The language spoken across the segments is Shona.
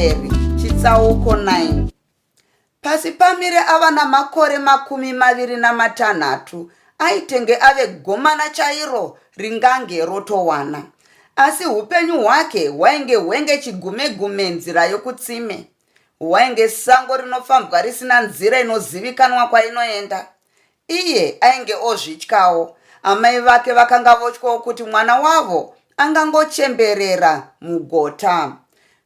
Bhaibheri chitsauko 9. Pasipamire ava namakore 26 aitenge ave gomana chairo ringange rotowana. Asi hupenyu hwake hwainge hwenge chigume-gume nzira yokutsime. Hwainge sango rinofambwa risina nzira inozivikanwa kwainoenda. Iye ainge ozvityawo. Amai vake vakanga votyawo kuti mwana wavo angangochemberera mugota.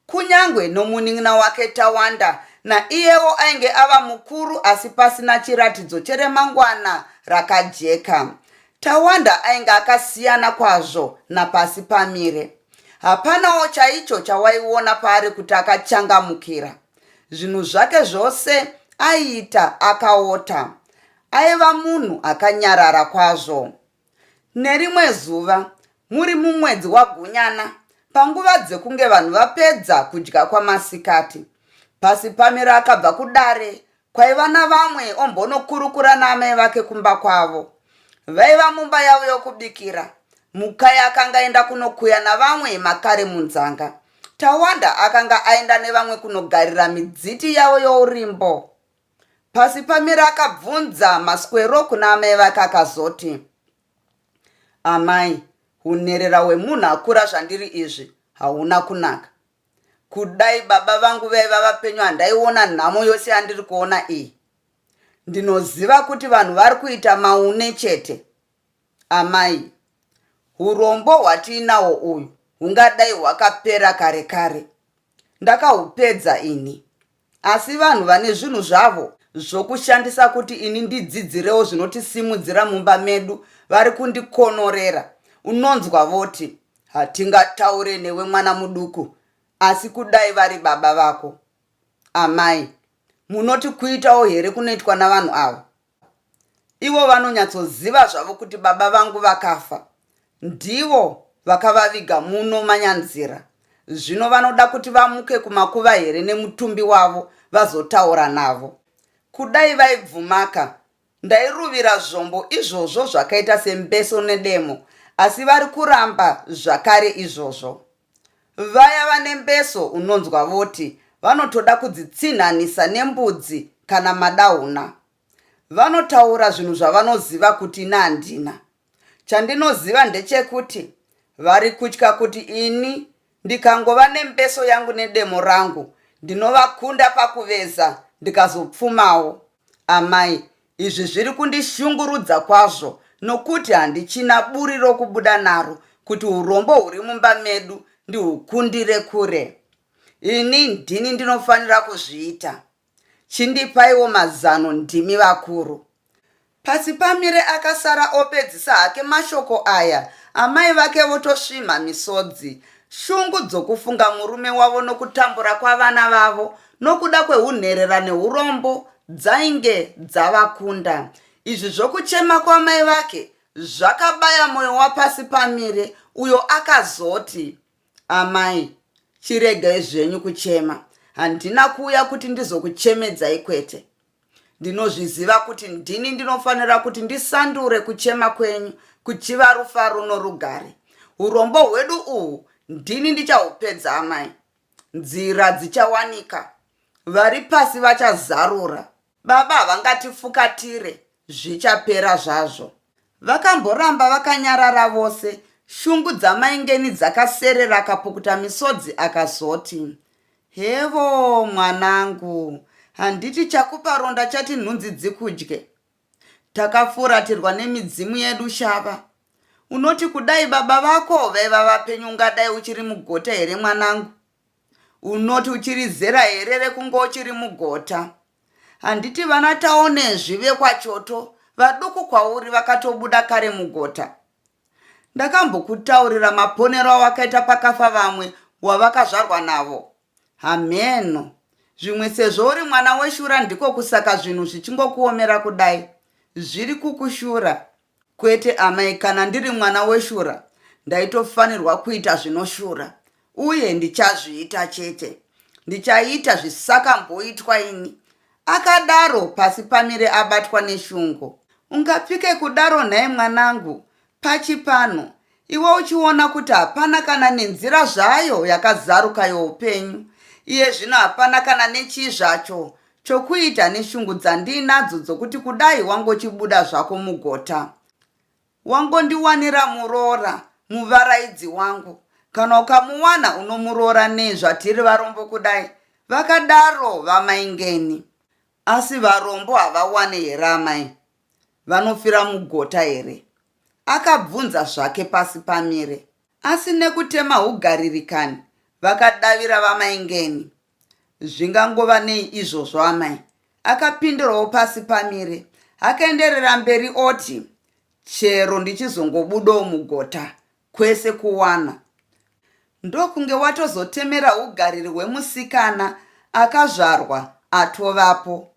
Kunyangwe nomunin'ina wake Tawanda naiyewo ainge ava mukuru asi pasina chiratidzo cheremangwana rakajeka. Tawanda ainge akasiyana kwazvo naPasipamire. Hapanawo chaicho chawaiona paari kuti akachangamukira. Zvinhu zvake zvose aiita akaota. Aiva munhu akanyarara kwazvo. Nerimwe zuva, muri mumwedzi waGunyana, panguva dzekunge vanhu vapedza kudya kwamasikati, Pasipamire akabva kudare kwaiva navamwe ombonokurukura naamai vake kumba kwavo. Vaiva mumba yavo yokubikira. Mukai akanga aenda kunokuya navamwe makare munzanga. Tawanda akanga aenda nevamwe kunogarira midziti yavo yourimbo. Pasipamire akabvunza maswero kuna amai vake akazoti, Amai, hunherera hwemunhu akura zvandiri izvi hauna kunaka. Kudai baba vangu vaiva vapenyu handaiona nhamo yose yandiri kuona iyi. Ndinoziva kuti vanhu vari kuita maune chete. Amai, hurombo hwatiinahwo uyu hungadai hwakapera kare kare. Ndakahupedza ini. Asi vanhu vane zvinhu zvavo zvokushandisa kuti ini ndidzidzirewo zvinotisimudzira mumba medu vari kundikonorera. Unonzwa voti, Hatingataure newe mwana muduku, asi kudai vari baba vako. Amai, munoti kuitawo here kunoitwa navanhu ava? Ivo vanonyatsoziva zvavo kuti baba vangu vakafa. Ndivo vakavaviga muno manyanzira. Zvino vanoda kuti vamuke kumakuva here nemutumbi wavo vazotaura navo? Kudai vaibvumaka, ndairuvira zvombo izvozvo zvakaita sembeso nedemo, asi vari kuramba zvakare izvozvo. Vaya vane mbeso unonzwa voti vanotoda kudzitsinhanisa nembudzi kana madahuna. Vanotaura zvinhu zvavanoziva kuti ini handina. Chandinoziva ndechekuti vari kutya kuti ini ndikangova nembeso yangu nedemo rangu ndinovakunda pakuveza ndikazopfumawo. Amai, izvi zviri kundishungurudza kwazvo nokuti handichina buri rokubuda naro kuti urombo huri mumba medu ndihukundire kure. Ini ndini ndinofanira kuzviita. Chindipaiwo mazano ndimi vakuru. Pasipamire akasara opedzisa hake mashoko aya amai vake votosvimha misodzi. Shungu dzokufunga murume wavo nokutambura kwavana vavo nokuda kwehunherera neurombo dzainge dzavakunda. Izvi zvokuchema kwamai vake zvakabaya moyo waPasipamire uyo akazoti, Amai, chiregai zvenyu kuchema. Handina kuuya kuti ndizokuchemedzai kwete. Ndinozviziva kuti ndini ndinofanira kuti ndisandure kuchema kwenyu kuchiva rufaro norugare. Urombo hwedu uhu ndini ndichahupedza amai. Nzira dzichawanika. Vari pasi vachazarura. Baba havangatifukatire, zvichapera zvazvo. Vakamboramba vakanyarara vose, shungu dzaMaingeni dzakaserera akapukuta misodzi akazoti, Hevo mwanangu, handiti chakupa ronda chati nhunzi dzikudye? Takafuratirwa nemidzimu yedu shava. Unoti kudai baba vako vaiva vapenyu ungadai uchiri mugota here mwanangu? Unoti uchiri zera here rekunge uchiri mugota? Handiti vana Taonezvi vekwaChoto vaduku kwauri vakatobuda kare mugota? Ndakambokutaurira maponero awakaita pakafa vamwe wavakazvarwa navo. Hamheno. Zvimwe sezvo uri mwana weshura ndiko kusaka zvinhu zvichingokuomera kudai. Zviri kukushura. Kwete amai, kana ndiri mwana weshura ndaitofanirwa kuita zvinoshura uye ndichazviita chete. Ndichaita zvisakamboitwa ini. Akadaro Pasipamire abatwa neshungu. Ungapike kudaro nhai mwanangu? Pachi pano, iwe uchiona kuti hapana kana nenzira zvayo yakazaruka youpenyu. Iye zvino hapana kana nechii zvacho chokuita neshungu dzandiinadzo dzokuti kudai wangochibuda zvako mugota. Wangondiwanira muroora muvaraidzi wangu. Kana ukamuwana unomuroora nei zvatiri varombo kudai? Vakadaro vaMaingeni. Asi varombo havawane here amai? Vanofira mugota here? Akabvunza zvake pasi pamire. Asi nekutema hugariri kani? Vakadavira vaMaingeni. Zvingangova nei izvozvo amai? Akapindurawo pasi pamire. Akaenderera mberi oti, Chero ndichizongobudawo mugota, kwese kuwana. Ndokunge watozotemera hugariri hwemusikana akazvarwa atovapo.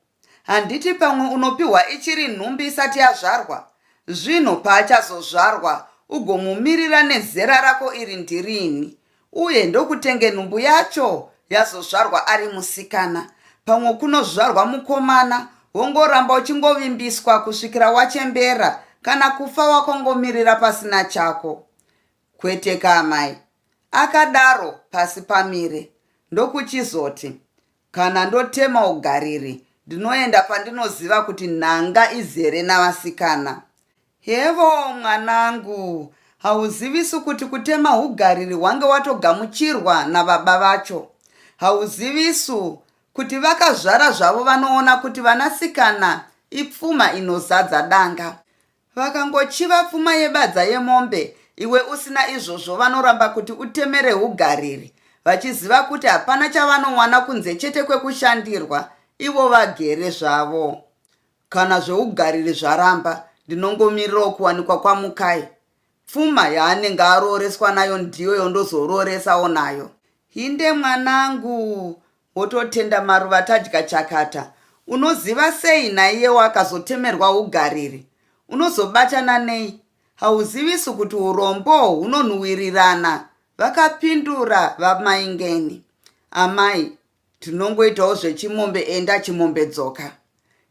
Handiti pamwe unopiwa ichiri nhumbi isati yazvarwa? Zvino paachazozvarwa ugomumirira nezera rako iri ndirini? Uye ndokutenge nhumbu yacho yazozvarwa ari musikana. Pamwe kunozvarwa mukomana wongoramba uchingovimbiswa kusvikira wachembera kana kufa wakongomirira pasina chako. Kweteka amai, akadaro pasi pamire ndokuchizoti, Kana ndotema ugariri ndinoenda pandinoziva kuti nhanga izere navasikana. Hevo mwanangu, hauzivisu kuti kutema hugariri hwange watogamuchirwa nababa vacho. Hauzivisu kuti vakazvara zvavo vanoona kuti vanasikana ipfuma inozadza danga. Vakangochiva pfuma yebadza yemombe iwe usina izvozvo vanoramba kuti utemere hugariri vachiziva kuti hapana chavanowana kunze chete kwekushandirwa ivo vagere zvavo. Kana zveugariri zvaramba ndinongomirirawo kuwanikwa kwaMukai. Pfuma yaanenge arooreswa nayo ndiyo yondozorooresawo nayo. Hinde mwanangu, Wototenda maruva tadya chakata. Unoziva sei naiyewo akazotemerwa hugariri? Unozobatana nei? Hauzivisu kuti urombo hunonhuwirirana? Vakapindura vaMaingeni. Amai, tinongoitawo zvechimombe enda chimombe dzoka.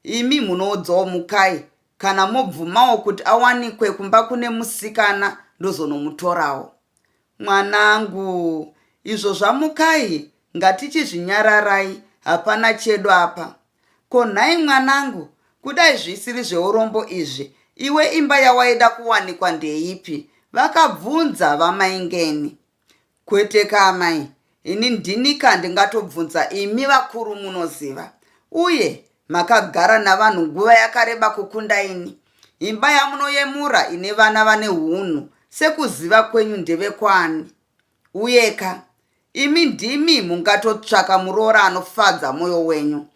Imi munoudzawo Mukai kana mobvumawo kuti awanikwe kumba kune musikana ndozonomutorawo. Mwanangu, izvo zvaMukai ngatichizvinyararai hapana chedu apa. Ko nhai mwanangu, kudai zvisiri zveurombo izvi, iwe imba yawaida kuwanikwa ndeipi? Vakabvunza vaMaingeni. Kweteka amai, ini ndinika ndingatobvunza imi vakuru munoziva. Uye makagara navanhu nguva yakareba kukunda ini. Imba yamunoyemura ine vana vane hunhu sekuziva kwenyu ndevekwaani? Uyeka, imi ndimi mungatotsvaka muroora anofadza moyo wenyu,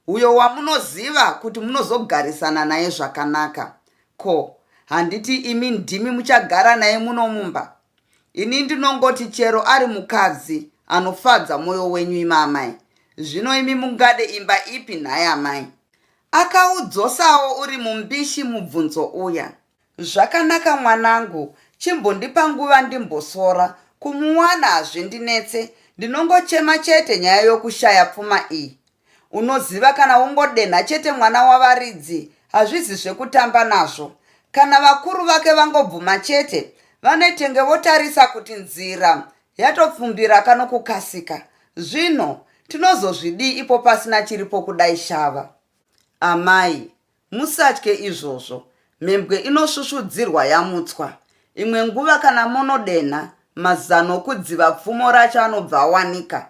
uyo wamunoziva kuti munozogarisana naye zvakanaka. Ko, handiti imi ndimi muchagara naye muno mumba? Ini ndinongoti chero ari mukadzi anofadza moyo wenyu imi amai. Zvino imi mungade imba ipi nhai amai? Akaudzosawo uri mumbishi mubvunzo uya. Zvakanaka mwanangu, chimbondipa nguva ndimbosora. Kumuwana hazvindinetse, ndinongochema chete nyaya yokushaya pfuma iyi. Unoziva kana wongodenha chete mwana wavaridzi hazvizi zvekutamba nazvo. Kana vakuru vake vangobvuma chete, vanetenge votarisa kuti nzira yatopfumbiraka nokukasika. Zvino tinozozvidii ipo pasina chiripo kudai shava? Amai, Musatye izvozvo. Mhembwe inosvusvudzirwa yamutswa. Imwe nguva kana monodenha, mazano okudziva pfumo racho anobva awanika.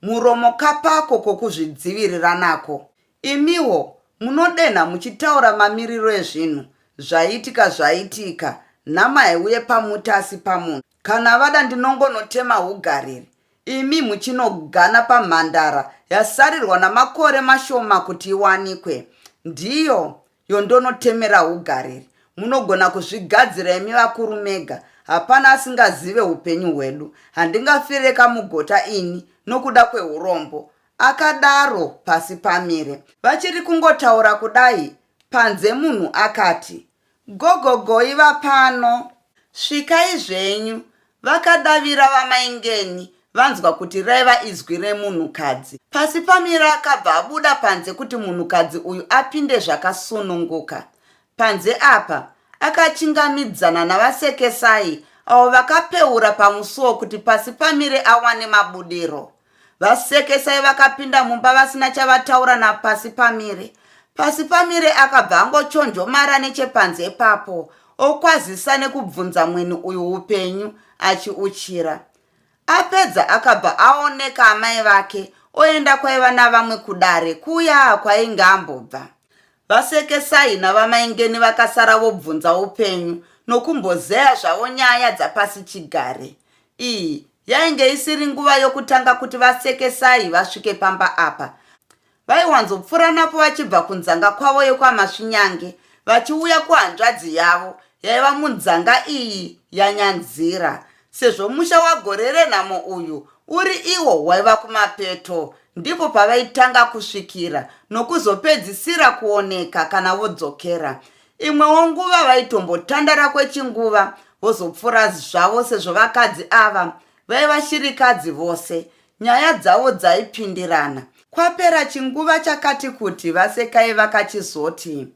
Muromo kapako kokuzvidzivirira nako. Imiwo munodenha muchitaura mamiriro ezvinhu. Zvaitika zvaitika, nhamo haiuye pamuti asi pamunhu. Kana vada ndinongonotema hugariri, imi muchinogana pamhandara yasarirwa namakore mashoma kuti iwanikwe. Ndiyo yondonotemera hugariri. Munogona kuzvigadzira imi vakuru mega, hapana asingazive hupenyu hwedu. Handingafireka mugota ini nokuda kwehurombo, akadaro Pasipamire. Vachiri kungotaura kudai, panze munhu akati, Gogogoi vapano. Svikai zvenyu, vakadavira vaMaingeni vanzwa kuti raiva izwi remunhukadzi. Pasipamire akabva abuda panze kuti munhukadzi uyu apinde zvakasununguka. Panze apa akachingamidzana naVaSekesai avo vakapeura pamusuo kuti Pasipamire awane mabudiro. VaSekesai vakapinda mumba vasina chavataura napasi pamire. Pasi pamire akabva angochonjomara nechepanze ipapo okwazisa nekubvunza mweni uyu upenyu achiuchira. Apedza akabva aoneka amai vake oenda kwaiva navamwe kudare kuya kwainge ambobva. VaSekesai naVaMaingeni vakasara vobvunza upenyu nokumbozeya zvavo nyaya dzapasichigare. Iyi yainge isiri nguva yokutanga kuti VaSekesai vasvike pamba apa. Vaiwanzopfuura napo vachibva kunzanga kwavo yekwaMasvinyange vachiuya kuhanzvadzi yavo yaiva munzanga iyi yaNyanzira. Sezvo musha waGorerenhamo uyu uri iwo waiva kumapeto, ndipo pavaitanga kusvikira nokuzopedzisira kuoneka kana vodzokera. Imwewo nguva vaitombotandara kwechinguva vozopfuura zvavo sezvo vakadzi ava vaiva shirikadzi vose. Nyaya dzavo dzaipindirana. Kwapera chinguva chakati kuti VaSekai vakachizoti,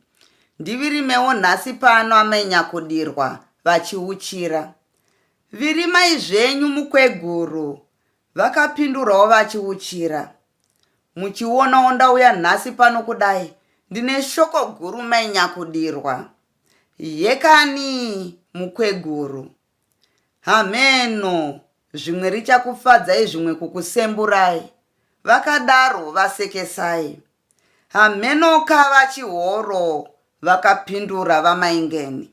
Ndivirimewo nhasi pano amai Nyakudirwa vachiuchira. Virimai zvenyu mukweguru, vakapindurawo vachiuchira. Muchionawo ndauya nhasi pano kudai, ndine shoko guru mai Nyakudirwa. Yekani mukweguru. Hameno, zvimwe richakufadzai zvimwe kukusemburai, vakadaro VaSekesai. Hamenoka VaChihoro, vakapindura VaMaingeni.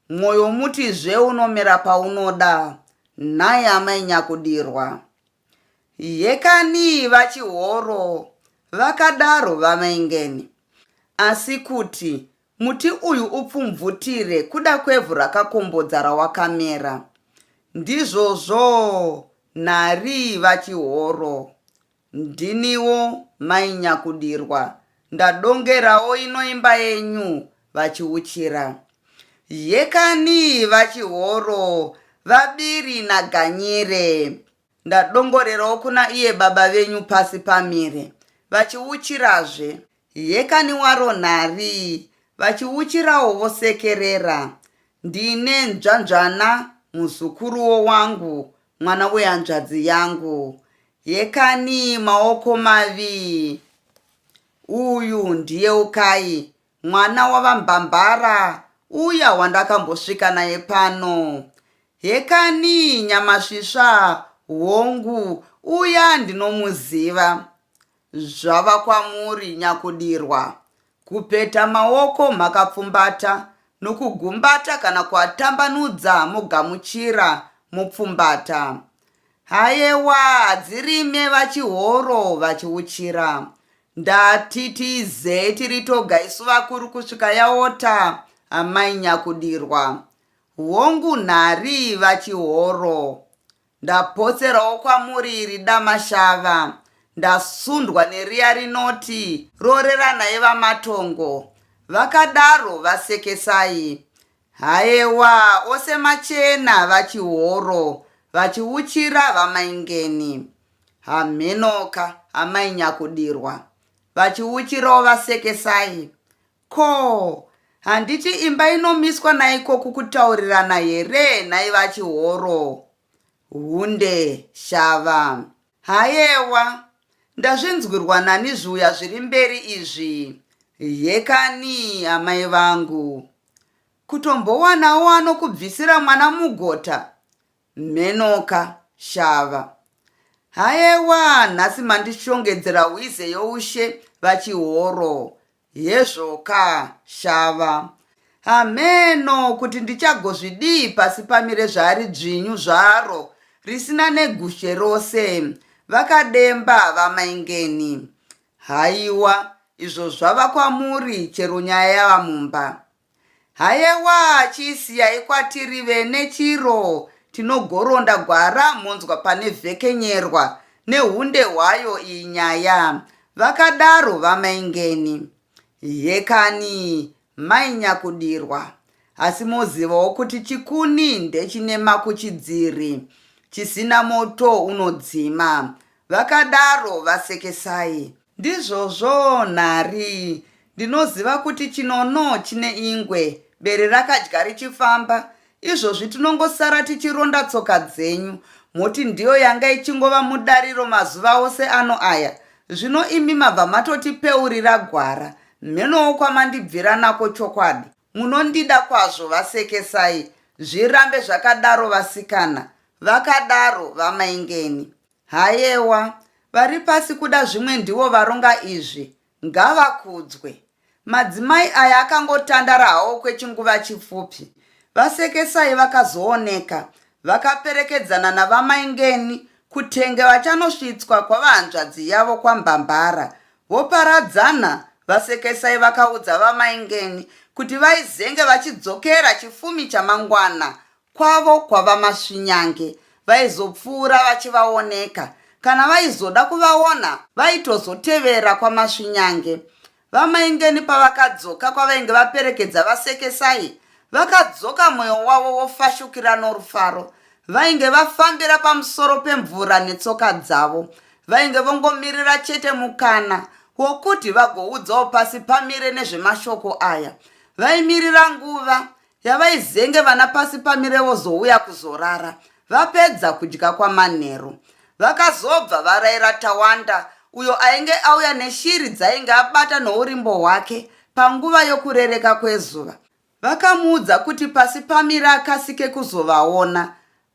Mwoyo muti zve unomera paunoda, nhai amai Nyakudirwa. Yekani VaChihoro, vakadaro VaMaingeni. Asi kuti Muti uyu upfumvutire kuda kwevhu rakakombodza rawakamera. Ndizvozvo Nhari VaChihoro. Ndiniwo mai Nyakudirwa ndadongerawo ino imba yenyu vachiuchira. Yekani VaChihoro VaBiri naGanyire. Ndadongorerawo kuna iye baba venyu pasi pamire vachiuchirazve. Hekani waro nhari vachiuchirawo vosekerera. Ndine nzvanzvana muzukuruwo wangu mwana wehanzvadzi yangu. Hekani maoko mavi. Uyu ndiYeukai mwana waVaMbambara uya wandakambosvika naye pano. Hekani Nyamasvisva hongu uya ndinomuziva. Zvava kwamuri nyakudirwa, kupeta maoko makapfumbata nokugumbata kana kuatambanudza mogamuchira mopfumbata. Hayewa hadzirime vaChihoro vachiuchira. Ndati tiizei tiri toga isu vakuru kusvika yaota amai nyakudirwa. Hongu nhari vaChihoro. Ndapotserawo kwamuri iri dama shava ndasundwa neriya rinoti rooreranai vaMatongo, vakadaro VaSekesai. Hayewa ose machena VaChihoro vachiuchira VaMaingeni. Hamhenoka amai Nyakudirwa vachiuchirawo VaSekesai. Ko, handiti imba inomiswa naikoku kutaurirana here nhai VaChihoro? Hunde, Shava. Hayewa, ndazvinzwirwa nani zviuya zviri mberi izvi? Hekani, amai vangu. Kutombowanawo anokubvisira mwana mugota? Mhenoka, Shava. Hayewa, nhasi mandishongedzera hwize youshe VaChihoro. Hezvoka, Shava. Hameno kuti ndichagozvidii pasi pamire zvaari dzvinyu zvaro risina negushe rose, vakademba VaMaingeni. Haiwa, izvo zvava kwamuri chero nyaya yava mumba. Hayewa chiisiyai kwatiri vene chiro tinogoronda gwara monzwa pane vhekenyerwa nehunde hwayo iyi nyaya, vakadaro VaMaingeni. Hekani mai Nyakudirwa, asi mozivawo kuti chikuni ndechine makuchidziri chisina moto unodzima, vakadaro VaSekesai. Ndizvozvo Nhari, ndinoziva kuti chinono chine ingwe, bere rakadya richifamba. Izvozvi tinongosara tichironda tsoka dzenyu. Moti ndiyo yanga ichingova mudariro mazuva ose ano aya. Zvino imi mabva matotipeurira gwara. Mhenowo kwamandibvira nako chokwadi. Munondida kwazvo vaSekesai. Zvirambe zvakadaro vasikana. Vakadaro vaMaingeni. Hayewa, vari pasi kuda zvimwe ndivo varonga izvi. Ngavakudzwe. Madzimai aya akangotandara hawo kwechinguva chipfupi. VaSekesai vakazooneka vakaperekedzana naVaMaingeni kutenge vachanosvitswa kwavahanzvadzi yavo kwaMbambara. Voparadzana, VaSekesai vakaudza VaMaingeni kuti vaizenge vachidzokera chifumi chamangwana kwavo kwaVaMasvinyange vaizopfuura vachivaoneka. Kana vaizoda kuvaona vaitozotevera kwaMasvinyange. VaMaingeni pavakadzoka kwavainge vaperekedza VaSekesai, vakadzoka moyo wavo wofashukira norufaro. Vainge vafambira pamusoro pemvura netsoka dzavo. Vainge vongomirira chete mukana wokuti vagoudzawo pasi pamire nezvemashoko aya. Vaimirira nguva yavaizenge vana pasi pamire vozouya kuzorara vapedza kudya kwamanheru. Vakazobva varaira Tawanda uyo ainge auya neshiri dzainge abata nourimbo hwake panguva yokurereka kwezuva. Vakamuudza kuti pasi pamire akasike kuzovaona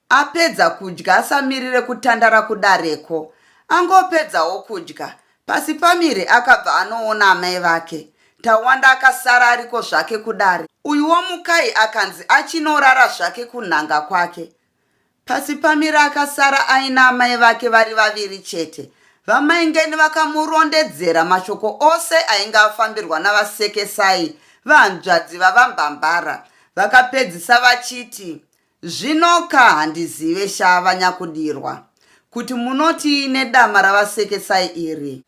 Apedza kudya asamirire kutandara kudareko. Angopedzawo kudya, Pasipamire akabva anoona amai vake. Tawanda akasara ariko zvake kudare. Uyuwo Mukai akanzi achinorara zvake kunhanga kwake. Pasipamire akasara aina amai vake vari vaviri chete. VaMaingeni vakamurondedzera mashoko ose ainge afambirwa naVaSekesai vahanzvadzi vaVaMbambara. Vakapedzisa vachiti, Zvinoka handizive sha vanyakudirwa kuti munotii nedama ravasekesai iri.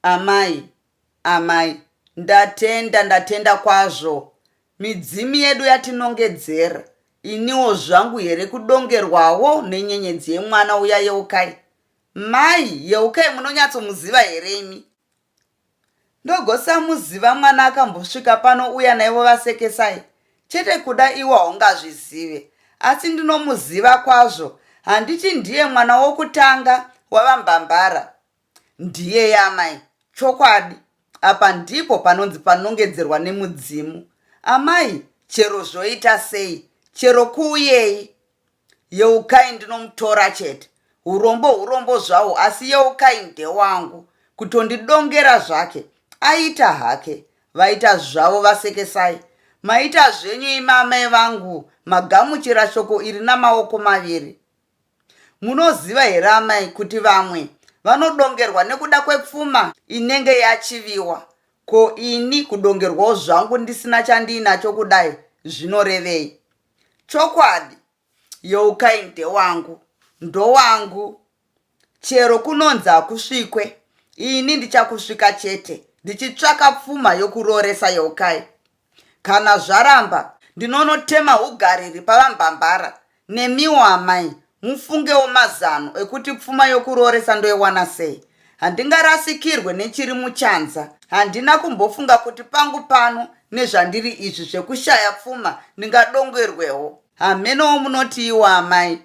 Amai, amai, ndatenda, ndatenda kwazvo. Midzimu yedu yatinongedzera. Iniwo zvangu here kudongerwawo nenyenyedzi yemwana uya Yeukai? Mai, Yeukai munonyatsomuziva here imi? Ndogosamuziva mwana akambosvika pano uya naivo vasekesai chete kuda iwe haungazvizive asi ndinomuziva kwazvo handiti ndiye mwana wokutanga wavambambara ndiye yamai chokwadi apa ndipo panonzi panongedzerwa nemudzimu amai chero zvoita sei chero kuuyei Yeukai ndinomutora chete. Urombo urombo zvawo asi Yeukai ndewangu. Kutondidongera zvake. Aita hake. Vaita zvavo vasekesai. Maita zvenyu imi amai vangu magamuchira shoko iri namaoko maviri. Munoziva here amai kuti vamwe vanodongerwa nekuda kwepfuma inenge yachiviwa. Ko ini kudongerwawo zvangu ndisina chandiinacho kudai zvinorevei? Chokwadi, Yeukai ndewangu, ndowangu. Chero kunonzi hakusvikwe, ini ndichakusvika chete ndichitsvaka pfuma yokurooresa Yeukai. Kana zvaramba, ndinonotema hugariri pavambambara. Nemiwo amai, mufungewo mazano ekuti pfuma yokurooresa ndoiwana sei. Handingarasikirwe nechiri muchanza. Handina kumbofunga kuti pangu pano nezvandiri izvi zvekushaya pfuma ndingadongerwewo. Hamenowo munotiiwo amai?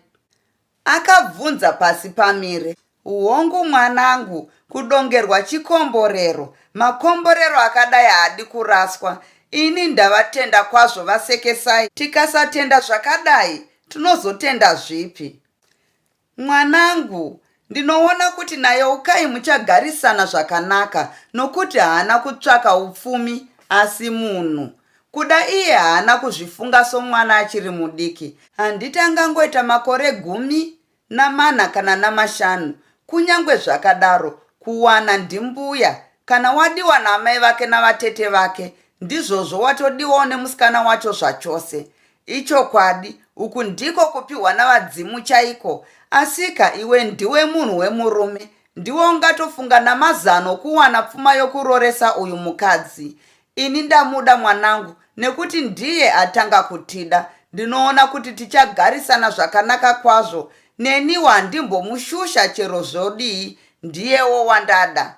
Akabvunza pasi pamire. Hongu mwanangu, kudongerwa chikomborero. Makomborero akadai haadi kuraswa. Ini ndavatenda kwazvo vasekesai. Tikasatenda zvakadai tinozotenda zvipi? Mwanangu, ndinoona kuti naYeukai muchagarisana zvakanaka nokuti haana kutsvaka upfumi asi munhu. Kuda iye haana kuzvifunga somwana achiri mudiki. Handiti angangoita makore gumi namana kana namashanu. Kunyange zvakadaro, kuwana ndimbuya. Kana wadiwa naamai vake navatete vake, ndizvozvo watodiwawo nemusikana wacho zvachose. Ichokwadi, uku ndiko kupihwa navadzimu chaiko. Asika iwe ndiwe munhu wemurume, ndiwe ungatofunga namazano okuwana pfuma yokuroresa uyu mukadzi. Ini ndamuda mwanangu nekuti ndiye atanga kutida. Ndinoona kuti tichagarisana zvakanaka kwazvo. Neniwo handimbomushusha chero zvodii, ndiyewo wandada.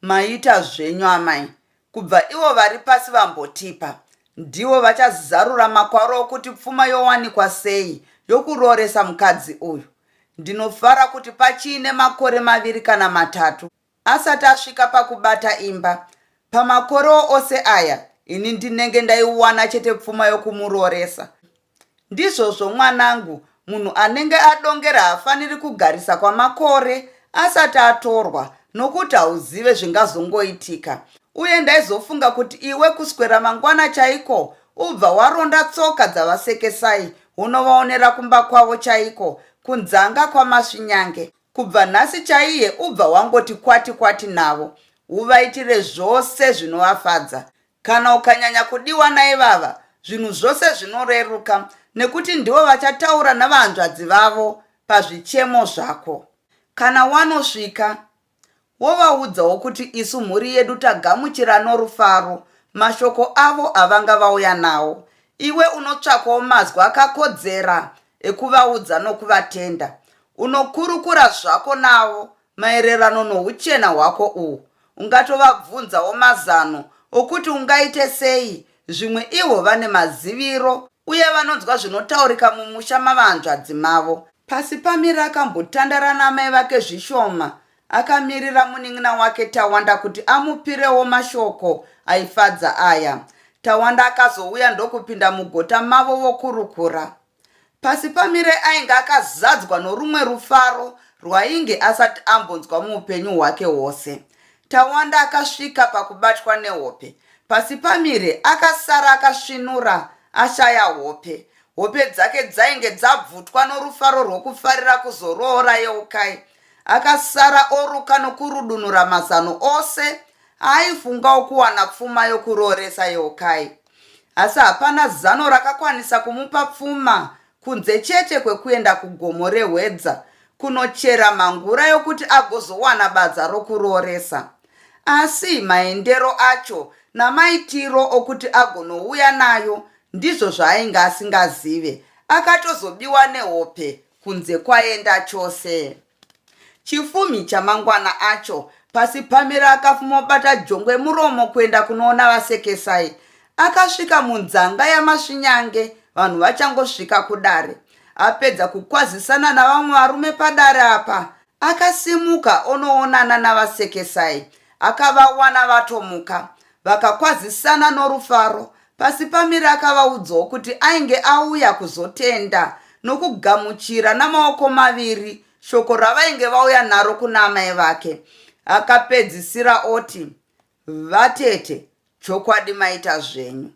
Maita zvenyu amai, kubva ivo vari pasi vambotipa. Ndivo vachazarura makwaro okuti pfuma yowanikwa sei yokurooresa mukadzi uyu. Ndinofara kuti pachiine makore maviri kana matatu asati asvika pakubata imba. Pamakorewo ose aya ini ndinenge ndaiwana chete pfuma yokumurooresa. Ndizvozvo mwanangu, munhu anenge adongera haafaniri kugarisa kwamakore asati atorwa nokuti hauzive zvingazongoitika. Uye ndaizofunga kuti iwe kuswera mangwana chaiko ubva waronda tsoka dzaVaSekesai wonovaonera kumba kwavo chaiko kunzanga kwaMasvinyange. Kubva nhasi chaiye ubva wangoti kwati kwati navo, uvaitire zvose zvinovafadza. Kana ukanyanya kudiwa naivava, zvinhu zvose zvinoreruka nekuti ndivo vachataura navahanzvadzi vavo pazvichemo zvako. Kana wanosvika, wovaudzawo kuti isu mhuri yedu tagamuchira norufaro mashoko avo avanga vauya nawo. Iwe unotsvakawo mazwi akakodzera ekuvaudza nokuvatenda. Unokurukura zvako navo maererano nohuchena hwako uhu. Ungatovabvunzawo mazano okuti ungaite sei, zvimwe ivo vane maziviro uye vanonzwa zvinotaurika mumusha mavahanzvadzi mavo. Pasipamire akambotandara naamai vake zvishoma akamirira munin'ina wake Tawanda kuti amupirewo mashoko aifadza aya. Tawanda akazouya ndokupinda mugota mavo vokurukura. Pasipamire ainge akazadzwa norumwe rufaro rwainge asati ambonzwa muupenyu hwake hwose. Tawanda akasvika pakubatwa nehope. Pasipamire akasara akasvinura ashaya hope. Hope dzake dzainge dzabvutwa norufaro rwokufarira kuzoroora Yeukai. Akasara oruka nokurudunura mazano ose aaifunga okuwana pfuma yokurooresa Yeukai. Asi hapana zano rakakwanisa kumupa pfuma kunze chete kwekuenda kugomo reHwedza kunochera mhangura yokuti agozowana badza rokurooresa. Asi maendero acho namaitiro okuti agonouya nayo ndizvo zvaainge asingazive. Akatozobiwa nehope kunze kwaenda chose. Chifumi chamangwana acho, Pasipamire akafumobata jongwe muromo kuenda kunoona VaSekesai. Akasvika munzanga yaMasvinyange vanhu vachangosvika kudare. Apedza kukwazisana navamwe varume padare apa, akasimuka onoonana naVaSekesai. Akavawana vatomuka. Vakakwazisana norufaro. Pasipamire akavaudzawo kuti ainge auya kuzotenda nokugamuchira namaoko maviri shoko ravainge vauya naro kuna amai vake. Akapedzisira oti, Vatete, chokwadi maita zvenyu.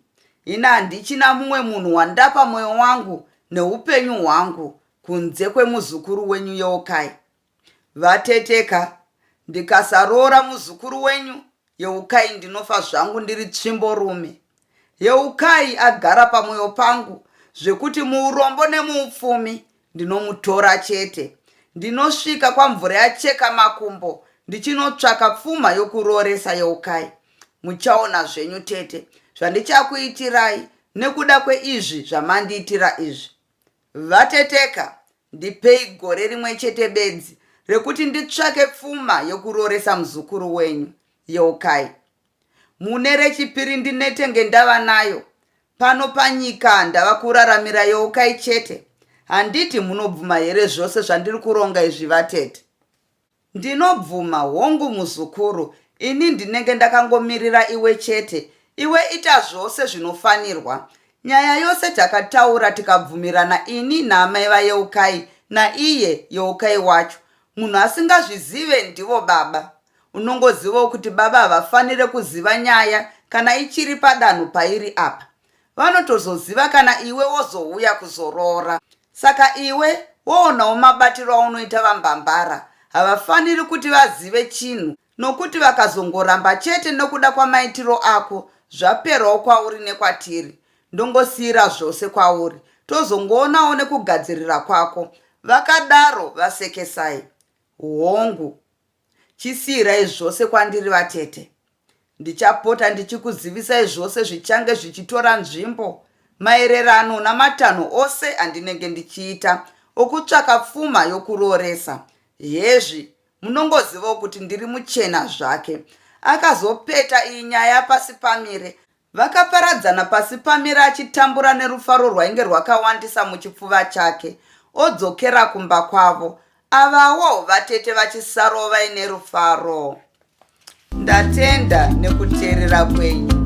Ini handichina mumwe munhu wandapa mwoyo wangu neupenyu hwangu kunze kwemuzukuru wenyu Yeukai. Vateteka, ndikasaroora muzukuru wenyu Yeukai ndinofa zvangu ndiri tsvimborume. Yeukai agara pamwoyo pangu zvekuti muurombo nemuupfumi ndinomutora chete. Ndinosvika kwamvura yacheka makumbo ndichinotsvaka pfuma yokurooresa Yeukai. Muchaona zvenyu tete zvandichakuitirai nekuda kweizvi zvamandiitira izvi. Vateteka, ndipei gore rimwe chete bedzi rekuti nditsvake pfuma yokurooresa muzukuru wenyu, Yeukai. Mune rechipiri ndinetenge ndava nayo. Pano panyika ndava kuraramira Yeukai chete. Handiti munobvuma here zvose zvandiri kuronga izvi vatete? Ndinobvuma, hongu muzukuru, ini ndinenge ndakangomirira iwe chete. Iwe ita zvose zvinofanirwa. Nyaya yose takataura tikabvumirana ini naamai vaYeukai naiye Yeukai wacho. Munhu asingazvizive ndivo baba. Unongozivawo kuti baba havafanire kuziva nyaya kana ichiri padanho pairi apa. Vanotozoziva kana iwe wozouya kuzoroora. Saka iwe woonawo mabatiro aunoita vaMbambara. Havafaniri kuti vazive chinhu nokuti vakazongoramba chete nokuda kwamaitiro ako zvaperawo kwauri nekwatiri. Ndongosiira zvose kwauri tozongoonawo nekugadzirira kwako, vakadaro VaSekesai. Hongu. Chisiirai zvose kwandiri vatete. Ndichapota ndichikuzivisai zvose zvichange zvichitora nzvimbo maererano namatanho ose andinenge ndichiita okutsvaka pfuma yokurooresa. Hezvi, munongozivawo kuti ndiri muchena zvake. Akazopeta iyi nyaya Pasipamire Vakaparadzana Pasipamire achitambura nerufaro rwainge rwakawandisa muchipfuva chake. Odzokera kumba kwavo. Avawo vatete vachisarawo vaine rufaro. Ndatenda nekuteerera kwenyu.